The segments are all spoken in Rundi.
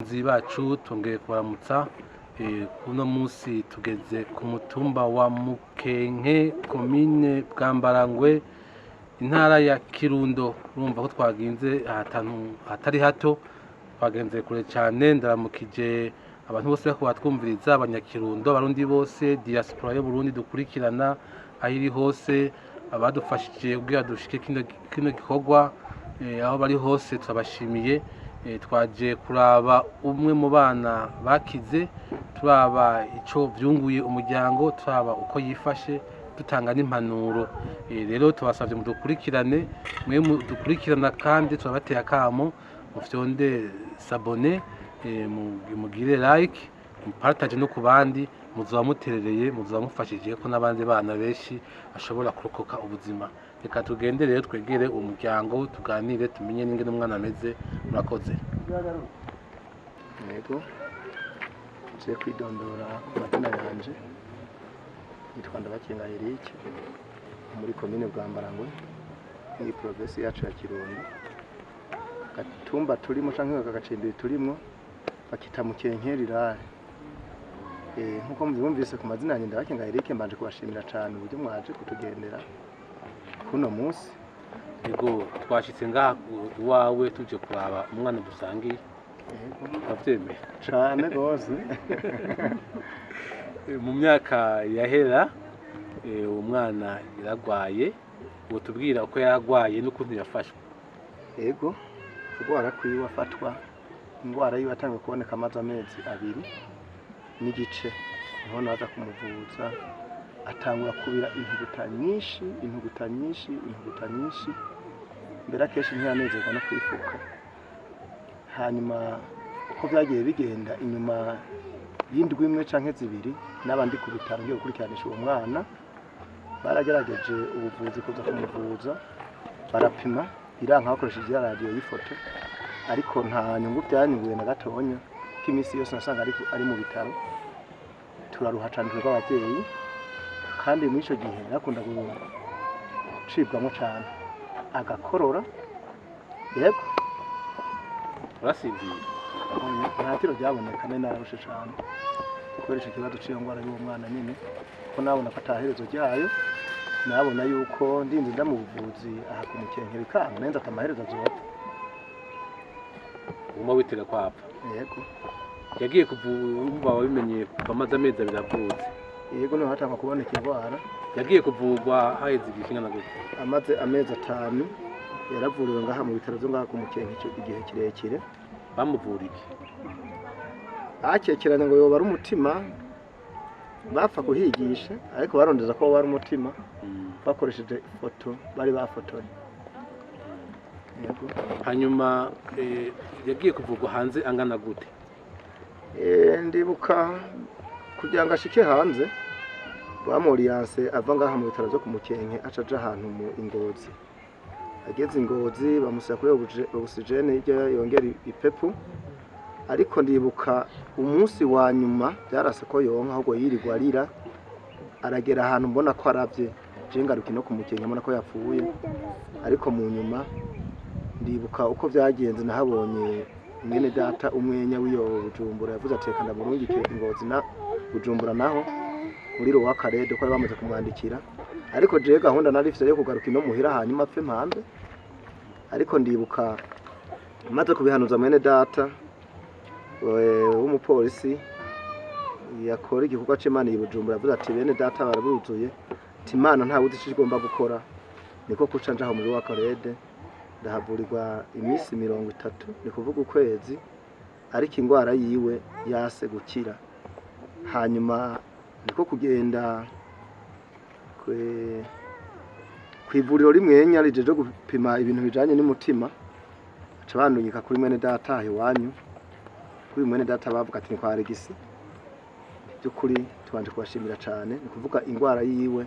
Bakunzi bacu, twongeye kubaramutsa. Kuno munsi tugeze ku mutumba wa Mukenke, komine Bwambarangwe, intara ya Kirundo. Urumva ko twagenze ahantu hatari hato, twagenze kure cyane. Ndaramukije abantu bose bariko batwumviriza, abanyakirundo, abarundi bose, diaspora y'Uburundi dukurikirana aho iri hose, abadufashije kugira dushike kino gikorwa, aho bari hose turabashimiye. Twaje kuraba umwe mu bana bakize, turaba ico vyunguye umuryango, turaba uko yifashe, dutanga n'impanuro. Rero tubasavye mudukurikirane, mwe mudukurikirana, kandi turabateye akamo mufyonde s'abonner, mugire like, mupartage no ku bandi. Muzoba muterereye, muzoba mufashije ko n'abandi bana benshi bashobora kurokoka ubuzima. Reka tugende rero twegere umuryango, tuganire, tumenye n'ingene umwana ameze. Murakoze. Yego, ngiye kwidondora ku mazina yanje. Nitwa Ndabakenga Eric, muri komine Bwambarangwe, muri provinsi yacu ya Kirundo. Gatumba turimo canke aka gacimbiri turimo bakita Mukenke rirare. Nkuko mubyumvise ku mazina yanjye, Ndabakenga Eric, mbanje kubashimira cane uburyo mwaje kutugendera kuno munsi. Ego, twashitse ngaha iwawe tuje kuraba umwana dusangiye. Yego. Uravyemeye? Cane gose. Mu myaka yahera, uwo mwana yaragwaye. Wotubwira uko yaragwaye n'ukuntu yafashwe? Ego, kurwara kwiwe, afatwa ingwara yiwe atangiye kuboneka amaze amezi 2 n'igice, niho naza kumuvuza. Atangura kubira intuguta nyinshi, intuguta nyinshi, intuguta nyinshi. Mbere akenshi ntiyanezerwa no kwifuka. Hanyuma uko byagiye bigenda, inyuma y'indwi imwe canke zibiri n'abandi ku bitaro ngiye gukurikiranisha uwo mwana, baragerageje ubuvuzi kuza kumuvuza, barapima biranka bakoresheje ya radiyo y'ifoto, ariko nta nyungu byanyunguye na gatonya, kuko iminsi yose nasanga ari mu bitaro. Turaruha cane twebwe abavyeyi, kandi muri ico gihe yakunda gucibwamo cane, agakorora. Yego. Urasinzira? Oya, nta tiro ryaboneka. Nari nararushe cane kubera ico kibazo c'iyo ngwara y'uwo mwana nyene, ko nabona ko ataherezo ryayo. Nabona yuko ndinze nda mu buvuzi aha ku Mukenke bikanga, nari ati amaherezo azopfa. Uguma witega ko apfa? Yego. Yagiye kuvurwa, wabimenye kuva amaze amezi 2 avutse? Yego, niho hatangwa kuboneka indwara. Yagiye kuvurwa haheze igihe kingana gute? Amaze amezi 5. Yaravuriwe ngaha mu bitaro vyo ngaha ku Mukenke ico igihe kirekire. Bamuvura iki? Bakekeranya ngo yoba ari umutima, bapfa kuhigisha, ariko barondeza ko woba ari umutima bakoresheje ifoto bari bafotoye. Yego. Hanyuma yagiye kuvurwa hanze angana gute? Ndibuka kugira ngo ashike hanze bamuriyanse, ava ngaha mu bitaro vyo ku Mukenke, aca aja ahantu mu Ingozi. Ageze Ingozi bamushyira kuri oxygène, hirya yongera ipepu. Ariko ndibuka umunsi wa nyuma byarase ko yonka, ahubwo yirirwa arira. Aragera ahantu mbona ko aravye, je ngaruka no ku Mukenke mbona ko yapfuye. Ariko mu nyuma ndibuka uko byagenze, nahabonye mwene data umwenya w'iyo Bujumbura, yavuze ati reka ndamurungike Ingozi na Bujumbura naho muri Ruwakarede, ko bari bamaze kumwandikira. Ariko jewe gahunda nari mfise yo kugaruka ino muhira, hanyuma apfe mpambe. Ariko ndibuka maze kubihanuza mwene data w'umupolisi yakora igikorwa c'Imana i Bujumbura, yavuze ati bene data barabuzuye, ati Imana ntawe uzi ico igomba gukora. Niko kuca njaho muri Ruwakarede, ndahavurirwa iminsi 30, ni kuvuga ukwezi, ariko indwara yiwe yase gukira. Hanyuma niko kugenda kw'ivuriro rimwenya rijeje gupima ibintu bijanye n'umutima, baca bandunyika kuri mwene data aha iwanyu. Kuri mwene data bavuga ati ni kwa Alegisi. By'ukuri tubanje kubashimira cane. Ni kuvuga indwara yiwe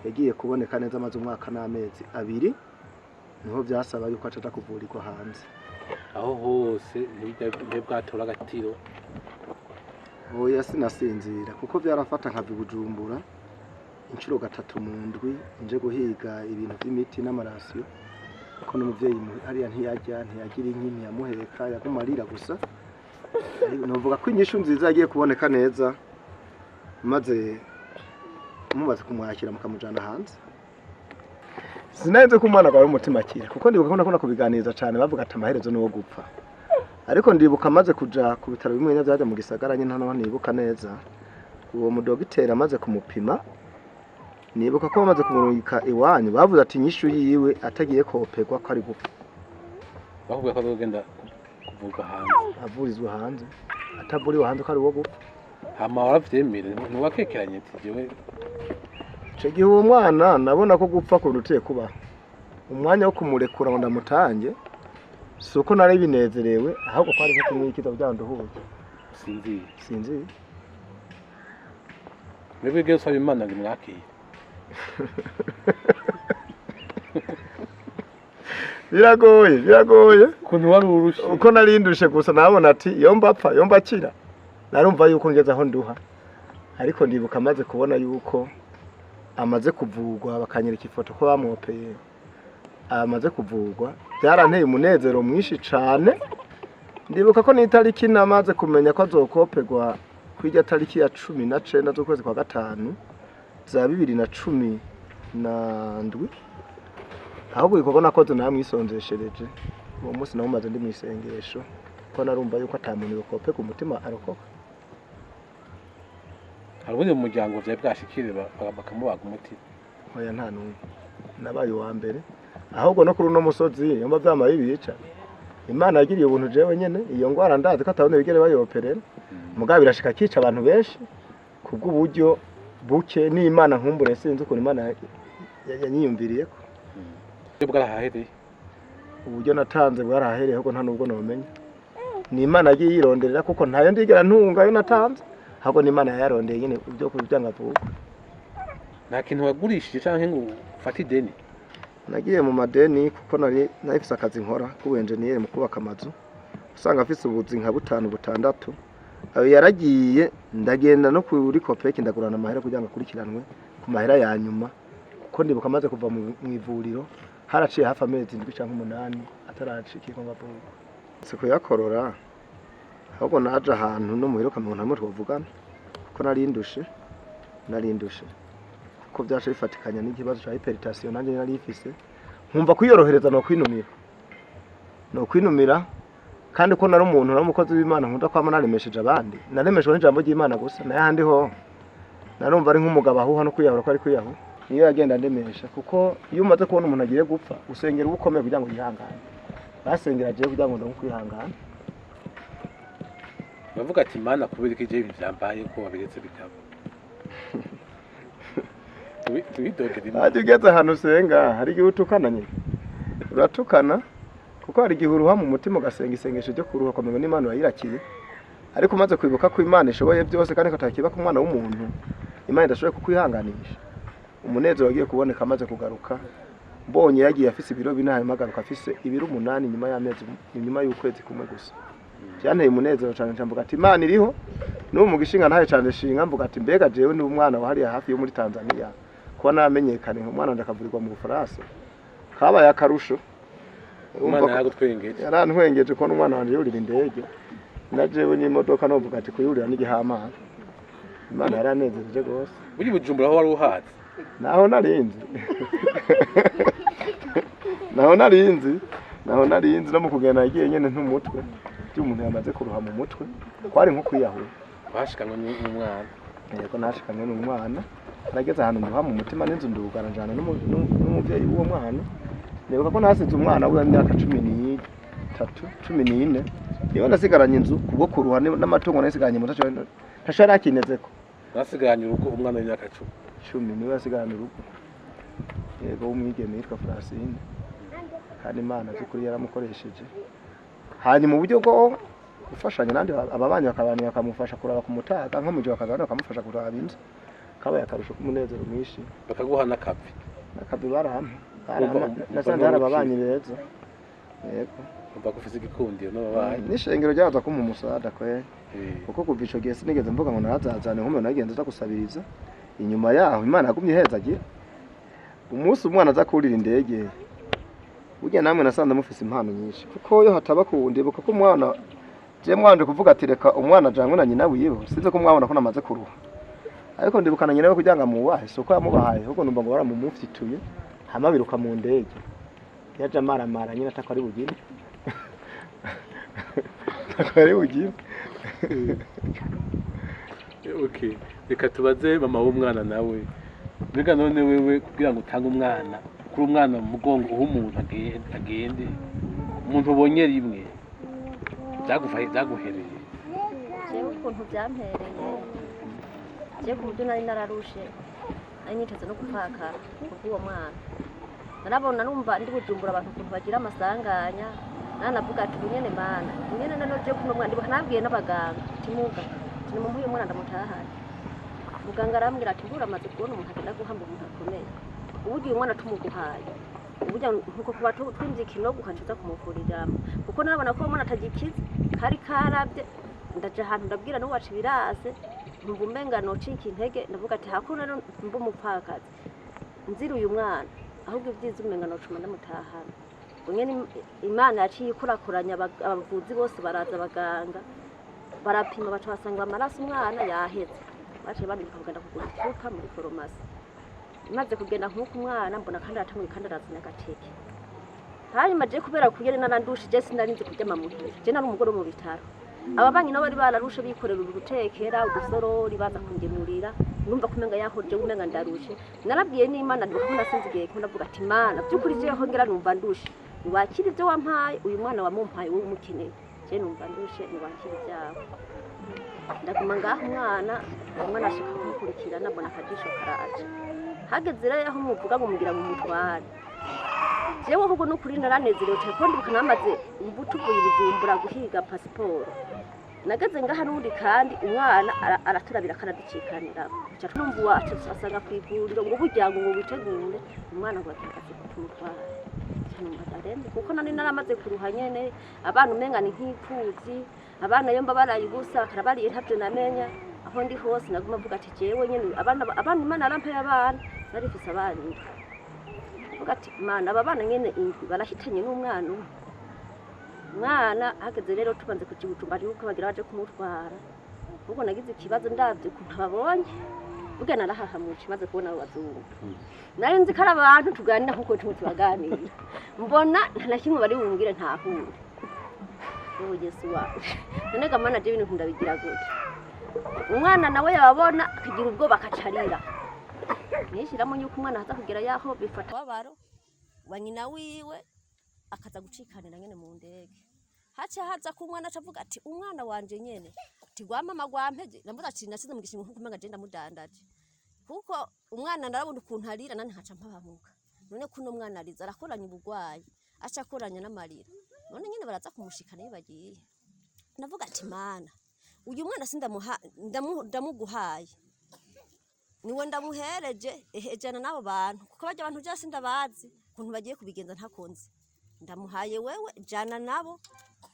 yagiye kuboneka neza amaze umwaka n'amezi 2, niho vyasaba yuko aca aja kuvurirwa hanze. Aho hose ntibwatora agatiro? Oya, sinasinzira, kuko vyarafata nkava i Bujumbura inshuro gatatu mu ndwi, nje guhiga ibintu vy'imiti n'amarasiyo, kuko n'umuvyeyi hariya ntiyarya, ntiyagira inki, ntiyamuheka, yaguma arira gusa. Novuga ko inyishu nziza yagiye kuboneka neza maze mumaze kumwakira mukamujana hanze. Sinari ko umwana wawe umutima akira, kuko ndibuka ko nakunda kubiganiriza cyane, bavuga ati amaherezo ni uwo gupfa. Ariko ndibuka amaze kuja ku bitaro bimwe byajya mu gisagara nyine, hano nibuka neza uwo mudogiteri amaze kumupima, nibuka ko bamaze kumurungika iwanyu, bavuze ati inyishu yiwe atagiye koperwa ko ari gupfa. Bakubwiye ko azogenda kuvurwa hanze? Avurizwa hanze, atavuriwe hanze ko ari uwo gupfa. Hama waravyemera, ntiwakekeranye ati jewe? Ico gihe uwo mwana nabona ko gupfa kurutiye kubaho. Umwanya wo kumurekura ngo ndamutange, si uko nari binezerewe, ahubwo kwari nko kumwikiza kugira ngo nduhuke. Sinziye. Sinzi. Mwebwe ugiye usaba Imana ngo imwakire? Biragoye, biragoye. Ukuntu wari urushe. Uko narindushe gusa nabona ati yomba apfa yomba akira, narumva yuko ngeze aho nduha. Ariko ndibuka amaze kubona yuko amaze kuvugwa, bakanyereka ifoto ko bamwopeye amaze kuvugwa, byaranteye umunezero mwinshi cane. Ndibuka ko n'itariki namaze kumenya ko azokoperwa kw'irya tariki ya 19 z'ukwezi kwa gatanu za 2017. Ahubwo igikorwa nakoze namwisonzeshereje uwo munsi, nawumaze ndi mw'isengesho, ko narumva yuko ata muntu yokopeka umutima arokoka. Hari ubundi mu muryango vyari bwashikire bakamubaga umutima? Oya, nta n'umwe, nabaye uwa mbere. Ahubwo no kuri uno musozi yomba vyama bibica, Imana yagiriye ubuntu jewe nyene. Iyo ngwara ndazi ko atabone bigere bayoperera, mugabo birashika kica abantu benshi kubw'uburyo buke. N'Imana nkumbure, sinzi ukuntu Imana yanyiyumviriyeko. Uburyo bwarahahereye? Uburyo natanze bwarahahereye, ahubwo nta nubwo nomenya ni Imana yagiye yironderera, kuko ntayo ndigera ntunga ayo natanze, ahubwo ni Imana yayarondeye nyene ibyo kugira ngo avugwe. Nta kintu wagurishije canke ngo ufate ideni? Nagiye mu madeni, kuko nari nafise akazi nkora k'ubu-engineer mu kubaka amazu, usanga afise ubuzi nka butanu butandatu, ayo yaragiye. Ndagenda no kuri COOPEC ndagurana amahera kugira ngo akurikiranwe ku mahera ya nyuma, kuko ndibuka amaze kuva mu ivuriro haraciye hafi amezi 7 canke 8 atarashikirwa ngo avurwe. Si kuyakorora, ahubwo naje ahantu no muhira ukamenya ntamwe twovugana, kuko narindushe, narindushe, kuko byaje bifatikanya n'ikibazo cya hypertension nanjye nari ifise, nkumva kwiyorohereza no kwinumira, no kwinumira. Kandi ko nari umuntu, nari umukozi w'Imana, nkunda kwama naremesheje abandi, naremeshwe n'ijambo ry'Imana gusa. Naye ahandi ho narumva ari nk'umugabo ahuha no kwiyahura, ko ari kwiyahura niyo yagenda ndemesha, kuko iyo umaze kubona umuntu agiye gupfa usengera uba ukomeye kugira ngo yihangane. Basengera jewe kugira ngo ndonke kwihangana. Bavuga ati Mana, kubera ko ije ibintu vyambaye ko wabiretse bikaba. Tubidogere Imana. Hajya ugeze ahantu usenga hari igihe utukana nyine, uratukana, kuko hari igihe uruha mu mutima ugasenga isengesho ryo kuruha, ukamenya n'Imana urayirakiye. Ariko umaze kwibuka ko Imana ishoboye byose kandi ko atakiba ku mwana w'umuntu Imana idashoboye kukwihanganisha, umunezero wagiye kuboneka amaze kugaruka. Mbonye yagiye afise ibiro 4, hanyuma agaruka afise ibiro 8 nyuma y'amezi, inyuma y'ukwezi kumwe gusa, byanteye umunezero cyane. Mvuga ati Imana iriho n'ubu mu gishinga ntayo cyane shinga. Mvuga ati mbega jewe ni umwana wahariye hafi yo muri Tanzania, kuba naramenyekanye umwana wanje akavurirwa mu Bufaransa kabaye akarusho. Imana yaragutwengeje. Yarantwengeje kubona umwana wanje yurira indege na jewe n'imodoka, novuga ati kuyurira n'igihamana. Imana yaranezereje rwose. Buri Bujumbura aho wari uhazi? Naho narinzi, naho narinzi, naho narinzi. No mu kugenda yagiye nyene ntumutwe, iyo umuntu yamaze kuruha mu mutwe kwari nko kwiyahura. Washikanwe n'umwana. Yego, nashikamwe n'umwana. Nageze ahantu nduha mu mutima n'inzu ndugara, njana n'umuvyeyi w'uwo mwana. Nibuka ko nasize umwana w'imyaka 13, 14, niba nasigaranye inzu kubwo kuruha n'amatungo nasigaranye mu ntaco yari akinezeko. Nasigaranye urugo umwana w'imyaka 10? 10 niwe yasigaranye urugo, yego, w'umwigeme yitwa Francine. Kandi Imana by'ukuri yaramukoresheje. Hanyuma uburyo bwo gufashanya n'andi ababanyi bakabana bakamufasha kuraba ku mutaga, nko mu gihe bakaza bakamufasha kuraba inzu, kabaye akarusho k'umunezero mwinshi. Bakaguha n'akavi? N'akavi barampa, barampa. Umva Nasanze hari ababanyi beza, yego. Umva ko ufise igikundiro n'ababanyi. N'ishengero ryaza kumpa umusada kwe, Eh. kuko kuva ico gihe sinigeze mvuga ngo narazazane nkumwe nagenze nza gusabiriza. Inyuma yaho Imana yagumye ihezagira. Umunsi umwana aza kurira indege, burya namwe nasanze mufise impano nyinshi, kuko iyo hataba ku ndibuka ko umwana Je mwanje kuvuga ati reka umwana ajanwe na nyina wiwe, sinzi ko mwabona ko namaze kuruha, ariko ndibukana nyina we kugira ngo amubahe, si uko yamubahaye, ahubwo numva ngo baramumufyituye, hama biruka mu ndege, yaje amaramara nyine atako ari bugire, atako ari bugire. Okay, reka tubaze mama w'umwana nawe. Mbega none wewe, kugira ngo utange umwana, kuri umwana mu mugongo uha umuntu agende, umuntu ubonye rimwe, byaguhereye? Jewe ukuntu byampereye, jewe ku buryo nari nararushe, nari niteze no gupfakara kubw'uwo mwana. Narabona numva ndi Bujumbura abantu ukuntu bagira amasanganya, nanavuga ati ubu nyene Mana, nyene nano je kuno mwana. Ndibuka nabwiye n'abaganga ati muga ati nimumuhe uyu mwana ndamutahane. Muganga arambwira ati mbura amaze kubona umuntu agenda guhamba umuntu akomeye, uburyo uyu mwana tumuguhaye uburyo nkuko kuba twimvye ikinogo ukaca kumuvuriramo, kuko narabona ko uwo mwana atagikize, kari karabye. Ndaja ahantu ndabwira n'uwacu birase, nkumva umenga nocika intege. Ndavuga ati hakuno rero mba umupfakazi nzira uyu mwana, ahubwo ibyiza umenga nocuma ndamutahana. Ubwo nyene Imana yaciye ikurakuranya abavuzi bose baraza, abaganga barapima, baca basanga amaraso umwana yaheze. Baciye bandika kugenda kugura icupa muri farumasi. Imaze kugenda nk'uko umwana mbona kandi aratanguye kandi arazana agateke. Hanyuma je kubera kugenda narandushije, sinari nzi kuryama muhira, je nari umugore wo mu bitaro. Ababanyi nabo bari bararushe, bikorera urutekera udusorori baza kungemurira. Numva kumenga yaho je umenga ndarushe. Narabwiye n'Imana, ndibuka ko nasinze igihe ko ndavuga ati Mana, by'ukuri je hongera numva ndushe, niwakira ibyo wampaye, uyu mwana wamumpaye wowe umukeneye, je numva ndushe, niwakira ibyawe. Ndaguma ngaho umwana, umwana ashika kumukurikirana, mbona akajisho karaje. Hageze rero aho muvuga ngo mugira ngo mumutware, jewe ahubwo n'ukuri naranezerewe cyane, kuko ndibuka namaze ubu tuvuye i Bujumbura guhiga pasiporo, nageze ngaha n'ubundi kandi umwana araturabira akanaducikanira. Nca numva uwacu asanga ku ivuriro ngo burya ngo witegure umwana ngo batakaze tumutware. Nca numva ndarembe, kuko nari naramaze kuruha nyene. Abana umenga ni nk'ipfuzi, abana iyo mba baraye ubusa bakarabariye, ntavyo namenya. Aho ndi hose naguma mvuga ati jewe nyene abana Imana yarampaye abana, narifise abana indwi. Mvuga ati Mana, aba bana nyene indwi barahitanye n'umwana umwe. Umwana hageze rero tubanze kuja i Bujumbura yuko bagira baje kumutwara, ahubwo nagize ikibazo ndavye ukuntu ababonye, burya narahahamuje maze kubona abo bazungu. Nari nzi ko ari abantu tuganira nkuko tumwe tubaganira, mbona nta na kimwe bari bumbwire ntahure. Yewe Yesu waje, none ga Mana, je ibintu ndabigira gute? Umwana nawe yababona akagira ubwoba akacarira, nishyiramo yuko umwana aza kugera yaho bifata ababaro wa nyina wiwe, akaza gucikanira nyene mu ndege. Haca haza ko umwana acavuga ati umwana wanje nyene ati gwa mama gwampeje. Ndavuga ati nasize mu gishingo nkuko umenga je ndamudandaje, kuko umwana ndarabona ukuntu arira, nani nkaca mpabamuka. None kuno mwana ariza arakoranya ubugwayi, aca akoranya n'amarira, none nyene baraza kumushikana iyo bagiye. Ndavuga ati Mana, uyu mwana sindamuha, ndamuguhaye, niwe ndamuhereje, ehe jana n'abo bantu, kuko barya abantu je sindabazi ukuntu bagiye kubigenza, ntakunze. Ndamuhaye wewe, jana nabo,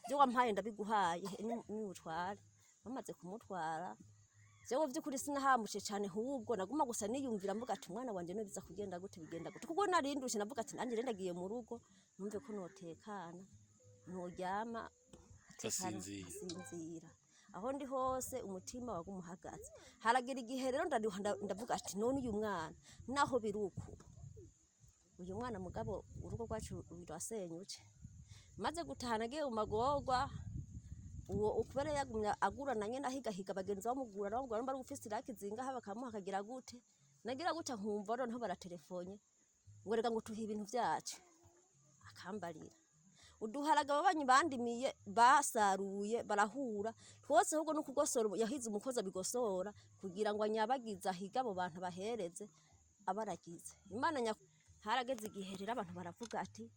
ibyo wampaye ndabiguhaye, niwutware. Bamaze kumutwara, jewe vy'ukuri sinahamushe cane, ahubwo naguma gusa niyumvira, mvuga ati umwana wanje niwe biza kugenda gute, bigenda gute? Kuko narindushe, navuga ati nanjye rero ndagiye mu rugo numve ko notekana, noryama nkatekana, Ugasinzira. Nkasinzira. Aho ndi hose umutima waguma uhagaze. Haragera igihe rero ndaruha, ndavuga ati none uyu mwana naho biri uku, uyu mwana mugabo urugo rwacu rurasenyutse. Maze gutaha nagiye mu magorwa, uwo ukubera yagumya agurana nyene, ahigahiga bagenzi bamugura, bamugura nimba ari ufise iraki zingaha bakamuha, akagira gute, nagira gute, nkumva noneho baratelefonye ngo reka ngo tuhe ibintu vyacu. Akambarira uduharaga ababanyi bandimiye basaruye barahura twose, ahubwo no kugosora yahize umukozi abigosora kugira ngo anyabagize, ahige abo bantu bahereze abaragize Imana. Harageze igihe rero abantu baravuga ati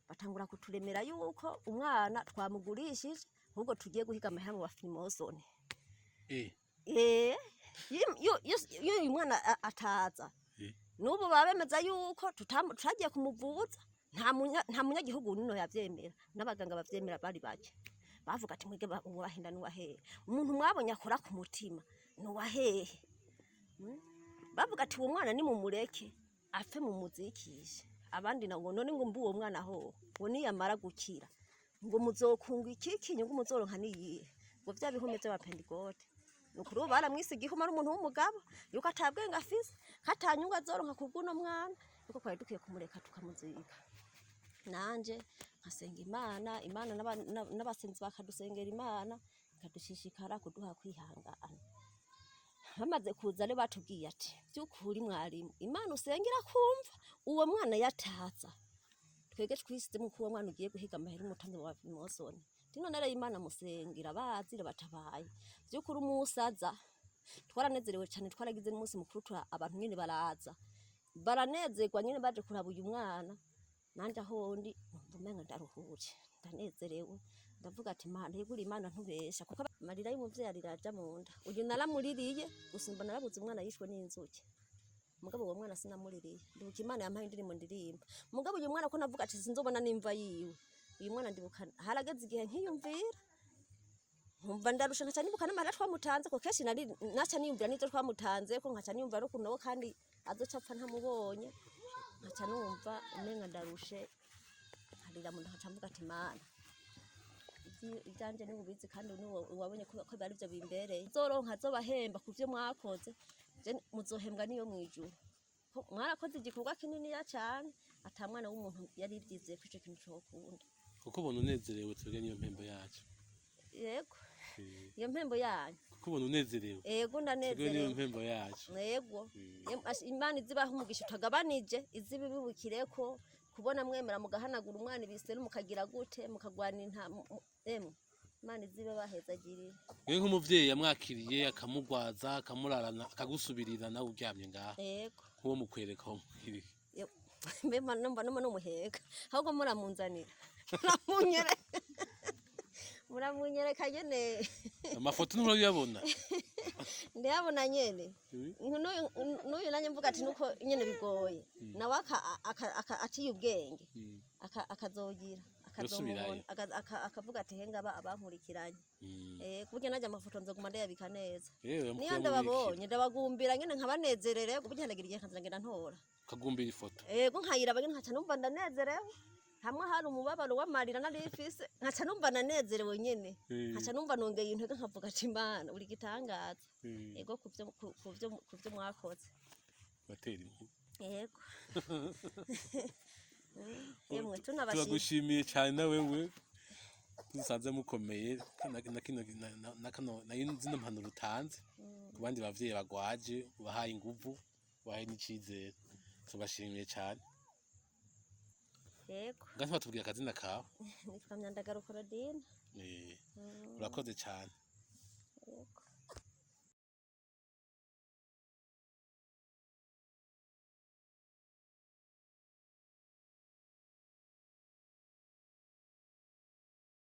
batangura kuturemera yuko umwana twamugurishije, ahubwo tugiye guhiga amahera mu bafirimosoni. Eh, iyo uyu mwana ataza n'ubu baba bemeza yuko tutagiye kumuvuza. Nta munyagihugu nino yavyemera, n'abaganga bavyemera bari bake. Bavuga ati mwige uwahenda n'uwahehe, umuntu mwabonye akora ku mutima n'uwahehe? Bavuga ati uwo mwana nimumureke apfe mumuzikishe. Abandi nabo none ngo mbu uwo mwana ho ngo niyamara gukira ngo muzokunga iki, inyungu muzoronka niyihe? Ngo vya bihumbi vy'abapendigote ni ukuri ubu baramwise igihuma ari umuntu w'umugabo, yuko atabwenge afise, ko atanyungu azoronka kubw'uno mwana, yuko twari dukwiye kumureka tukamuzika. Nanje nkasenga Imana, Imana n'abasenzi bakadusengera, Imana ikadushishikara kuduha kwihangana. Bamaze kuza rero batubwiye ati: "By'ukuri mwarimu, Imana usengera kumva, uwo mwana yataza twege twisizemo ko uwo mwana ugiye guhiga amahera umutanzi wa mosoni." Tino nare Imana musengera bazi batabaye by'ukuri umusaza twaranezerewe cyane, twaragize n'umunsi mukuru, tura abantu nyine baraza baranezerwa nyine baje kuraba uyu mwana. Nanje aho ndi numva umenga ndaruhuje, ndanezerewe, ndavuga ati: "Imana yegura, Imana ntubesha," kuko amarira y'umuvyeyi arira aja mu nda. Uyu naramuririye gusumba narabuze umwana yishwe n'inzuki, mugabo uwo mwana sinamuririye. Ndibuka Imana yampaye indirimbo ndirimba, mugabo uyu mwana ko navuga ati sinzobona n'imva yiwe. Uyu mwana ndibuka harageze igihe nkiyumvira nkumva ndarusha, nkaca nibuka n'amahera twamutanze ko kenshi nari naca niyumvira n'ivyo twamutanze ko, nkaca niyumvira n'ukuntu nawe kandi azoca apfa ntamubonye, nkaca numva umenga ndarushe, nkarira mu nda, nkaca mvuga ati: "Mana, ivyanje ni ubizi kandi ni wowe wabonye ko bari byo bimbereye, zoronka zobahemba ku vyo mwakoze, je muzohembwa niyo mwijuru. Ko mwarakoze igikorwa kininiya cane, ata mwana w'umuntu yari yizeye ko ico kintu cokunda." Kuko ubona unezerewe, twebwe niyo mpembo yacu. Yego, iyo mpembo yanyu. Kuko ubona unezerewe, Yego, twebwe niyo ndanezerewe. mpembo yacu. Yego. Imana izibaha umugisha utagabanije, izibibibukireko kubona mwemera mugahanagura umwana ibisero, mukagira gute, mukagwana inta emwe Imana izibe bahezagirira. Mwe nk'umuvyeyi yamwakiriye, akamugwaza, akamurarana, akagusubirira nawe uryamye ngaha, Yego. nk'uwo mukwereka aho muhiriye? Mbe numva numa numuheka, ahubwo muramunzanira, muramunyereka, muramunyereka nyene. Amafoto nturayabona? Ndayabona nyene. N'uyu nanjye mvuga ati nuko nyene bigoye, nawe aciye ubwenge, akazogira akazomubona. Yosubirayo. Akavuga ati: "Henga aba abankurikiranye." Kuburyo najya amafoto nzoguma ndayabika neza. Yewe, Niyo ndababonye ndabagumbira nyene nkabanezererewe, kuburyo hanagira igihe nkaza ngenda ntora. Kagumbira ifoto. Ego, nkayiraba nyene nkaca numva ndanezerewe, hamwe hari umubabaro w'amarira nari mfise nkaca numva ndanezerewe nyene. Nkaca numva nongeye intege, nkavuga ati: "Imana uri gitangaza." Ego, kuvyo mwakoze. Batera inkuru. Yego, yemwe tunabashimiye. Turagushimiye cyane na wewe dusanze mukomeye na kino na kano na zino mpanuro utanze ku bandi bavyeyi bagwaje, ubahaye inguvu, ubahaye n'icizere, tubashimiye cyane. Yego. Ngaho batubwiye akazina kawe. Nitwa Myandagaro Claudine. Urakoze cyane.